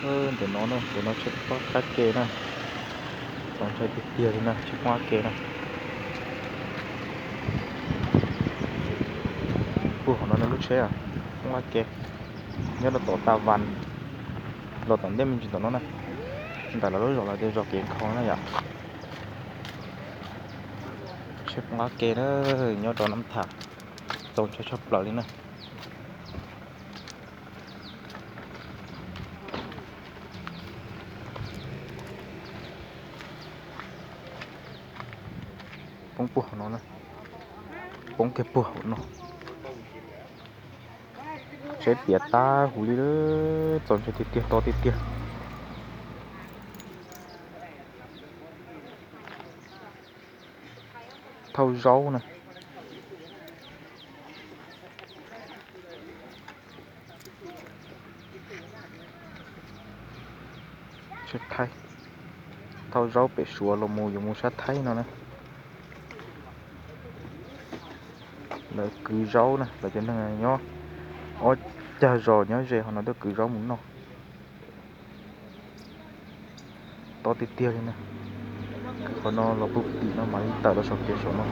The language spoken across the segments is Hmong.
Ntawm no na, ntawm no tsheb poob qab ke na. Txaus ntshai tiag tiag li na, tsheb poob qab ke na. Puag hauv no na lub tsheb poob qab ke, nyob rau tom Ta Vas, los tom ntej me ntsis tom no na. Ntawm lawv lub zos lawv tias zos Kev Nkhaus na yom. Tsheb poob qab ke na, nyob rau Nab Tham, txaus ntshai tshaj plaws li na. Poob puag hauv no, poob kiag puag hauv no. Tsheb piam tag huv li, txaus ntshai tiag tiag, to tiag tiag. Thauj zaub na. Tsheb Thaib thauj zaub pem Suav los mus yuav mus sab Thaib no na. Lawv kwv zaub na, lawv cov neeg nyob ob cag zos nyob ze hauv no tuaj kwv zaub mus noj. To tiag tiag li na. Qhov no los puag tim no mam li tawm los saum kev saum no.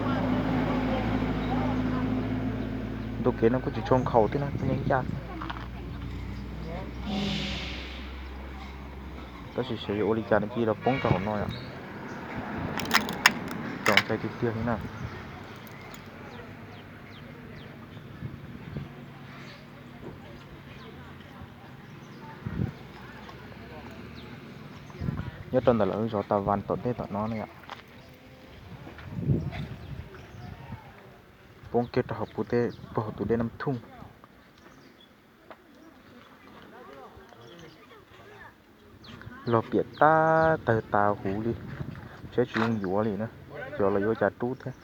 Ntu kev no kuj tsis tshua nkhaus thiab na, kuj nyab ncaj thiab. Tab sis xyov yuav ua li cas nws cia li los poob rau hauv no yom. Txaus ntshai tiag tiag li na. Nyob rau ntawm lawv zos Tas Vas tom ntej tom no na yom. Poob kiag rau hauv puag tus dej Nab Thooj. Los piam tab tawg tas huv li, tsheb tsis yeej yuav li na, xyov los yuav cas rub thiab.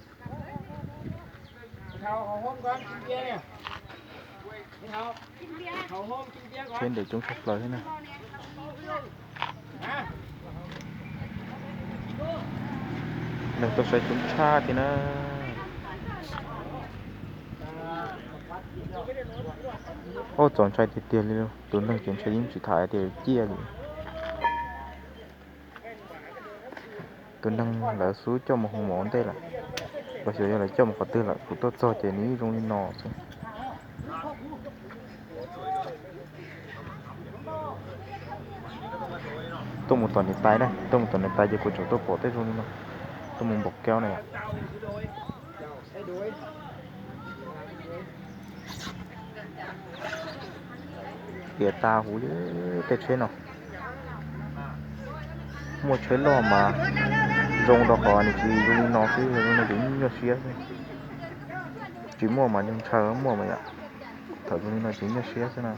Tsheb ntev coob tshaj plaws thiab na. Neeg tuaj saib coob tshaj thiab na. Ua txaus ntshai tiag tiag li, tus neeg ces ntshai yeej tsis tham tias ciaj li. Tus neeg lawv xub coj mus hu mov ua ntej lawm, los xyov yog lawv coj mus qhov twg lawm, kuv tuaj txog ces nws zoo li no xwb. Tuaj mus tom niam tais na, tuaj mus tom niam tais ces kuv tseem tuaj pom tej zoo li no. Tuaj mus npaum kab na yom. Piam tas huv li tej tsheb no. Muaj tsheb loj mas zoo rau qhov nws tsis zoo li no xwb, zoo li no ces nyuaj siab xwb. Tsis muaj mas ntshaw, muaj mas yom. Thaum zoo li no ces nyuaj siab xwb na.